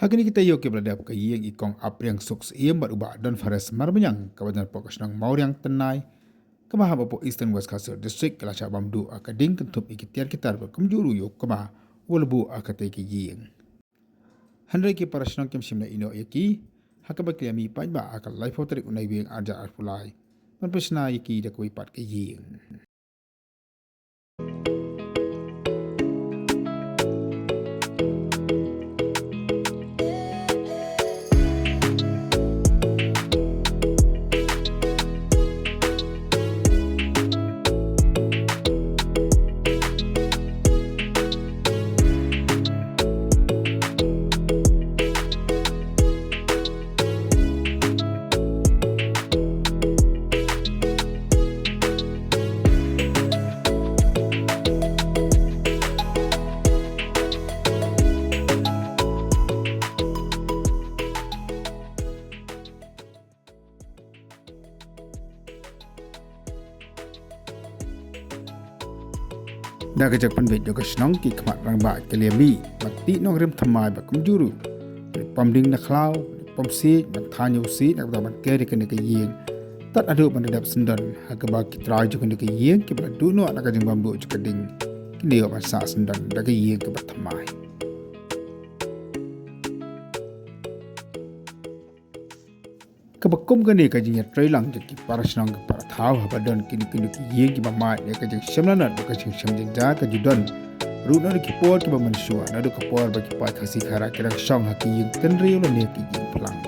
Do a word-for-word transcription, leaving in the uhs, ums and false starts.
Ha kine ki taïew kiba la dep, ka ïing i Kong Apriang Suk Syiem bad u Bah Don Fares Marbaniang kaba don hapoh ka shnong Mawriang Tynnai, kaba hap hapoh Eastern West Khasi Hills District, ka la shah bam duh ha ka ding kynthup ïa ki tiar ki tar bad kumjuh ruh ïa u kma uba la buh ha katei ka ïing. Hynrei ki para shnong kim shym la ïeh noh ïa ki, ha kaba ki la mih paidbah ha ka laiphew tarik u Naiwieng arhajar arphew lai ban pynshna ïa ki da kawei pat ka ïing. Da ka jingpynbeit jong ka shnong, ki khmat rangbah ki la mih ban tih nongrim thymmai bad kumjuh ruh leit pom ding na khlaw, leit pom siej ban thaiñ ïa u siej, na ka bynta ban ker ïa kane ka ïing. Tad haduh ban da dep syndon, ha kaba ki trai jong kane ka ïing kiba la duh noh na ka jingbam duh jong ka ding, ki la ïoh ban sah syndon da ka ïing kaba thymmai. Kaba kum kane ka jingïatreilang jong ki para shnong ki para thaw, haba don kine kine ki ïing kiba mad ïa ka jingshemlanot bad ka jingshemjynjar, ka ju don ruh naduh ki por kiba mynshuwa, naduh ka por ba ki paid Khasi Khara ki dang shong ha ki ïing tynriew lane ki ïing phlang.